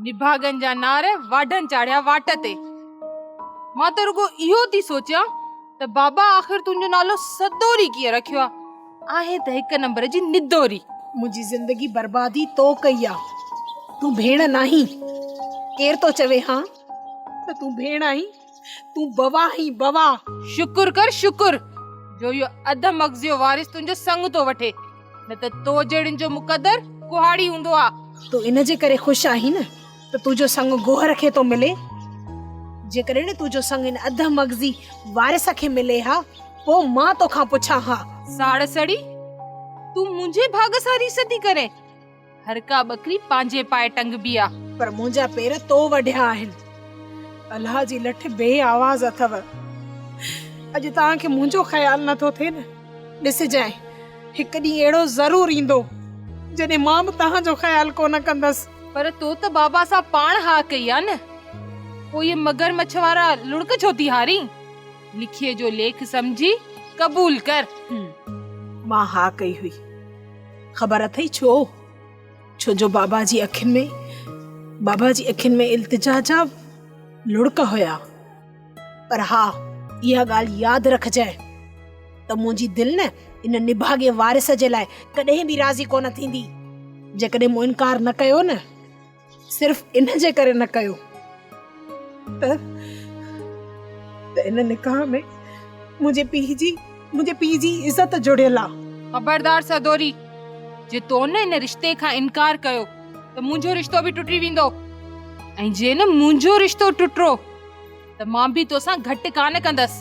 نڀاڳن جا نار واڍن چاڙهيا واٽ تي. مان ته رڳو اهو ٿي سوچيان ته بابا آخر تنهنجو نالو سدوري ڪيئن رکيو آ؟ آهين ته هڪ نمبر جي ندوري. منهنجي زندگي بربادي تو ڪئي آ. تون ڀيڻ ناهين. ڪير ٿو چوي هان ته تون ڀيڻ آهين؟ تون بوا آهين بوا. شڪر ڪر شڪر جو اهو اڌ مغزيو وارث تنهنجو سڱ ٿو وٺي. نه ته تو جهڙين جو مقدر ڪهاڙي هوندو آ. تون ان جي ڪري خوش آهين نه ته تنهنجو سڱ گوهر کي ٿو ملي. جيڪڏهن نه تنهنجو سڱ ان اڌ مغزي وارث کي ملي ها، پوء مان توکان پڇان ها. ساڙ سڙي، تون منهنجي ڀاڳ سان ريس ٿي ڪرين. هر ڪا ٻڪري پنهنجي پاء ٽنگبي آ. پر منهنجا پير تو وڍيا آهن. الله جي لٺ بي آواز اٿو. اڄ توهان کي منهنجو خيال نه ٿو ٿئي نه. ڏسجانء، هڪ ڏينهن اهڙو ضرور ايندو، جڏهن مان به توهان جو خيال ڪونه ڪندس. پر تو ته بابا سان پاڻ ها ڪئي آ نه. پوء اهي مگر مڇ وارا لڙڪ ڇو ٿي هارين؟ لکيء جو ليک سمجهي قبول ڪر. مان ها ڪئي هئي. خبر اٿئي ڇو؟ ڇو جو بابا جي اکين ۾ بابا جي اکين ۾ التجا جا لڙڪ هيا. پر ها اها ڳالهه ياد رکجانء ته منهنجي دل نه ان نڀاڳي وارث جي لاء ڪڏهن به راضي ڪونه ٿيندي. جيڪڏهن مون انڪار نه ڪيو نه صرف ان جي ڪري نه ڪيو ته ته ان نڪاح ۾ منهنجي پيء جي منهنجي پيء جي عزت جڙيل آ. خبردار سدوري، جي تو نه ان رشتي کان انڪار ڪيو ته منهنجو رشتو به ٽٽي ويندو ۽ جي نه منهنجو رشتو ٽٽو ته مان به توسان گهٽ ڪانه ڪندس.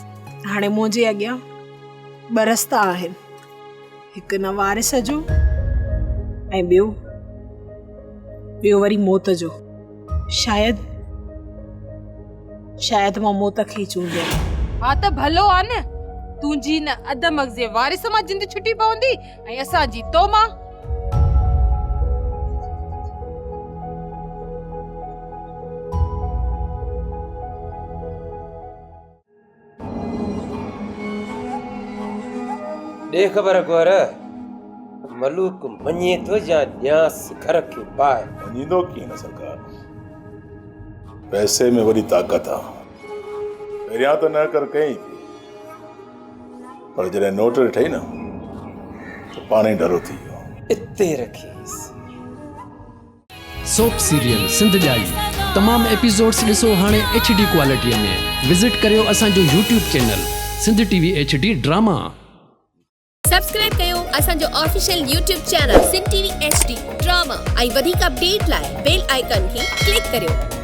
هاڻي منهنجي اڳيان ٻه رستا آهن، هڪ نه وارث جو ۽ ٻيو ٻيو وري موت جو. شايد شايد مان موت کي ئي چونڊيان. ها ته ڀلو آ نه، تنهنجي نه اڌ مغزي وارث مان جند ڇٽي پوندي ۽ اسان جي تو مان. ڏي خبر گوهر، ملوڪ مڃي ٿو يا ڏيانس گهر کي باهه؟ مڃيندو ڪيئن نه سرڪار، پئسي ۾ وڏي طاقت آ. پهريان ته نه ڪر ڪيائين ٿي، پر جڏهن نوٽ ڏٺئي نه ته پاڻ ئي ڍرو ٿي ويو. اتي رکيس. سوپ سيريل سنڌ ڄائي تمام ايپيسوڊس ڏسو هاڻي ايڇ ڊي ڪوالٽي ۾ وزٽ ڪريو اسان جو YouTube channel Sindh T V H D drama. Subscribe ڪيو اسان جو official YouTube channel Sindh T V H D drama ۽ وڌيڪ اپڊيٽ لاء بيل آئيڪان کي ڪلڪ ڪريو.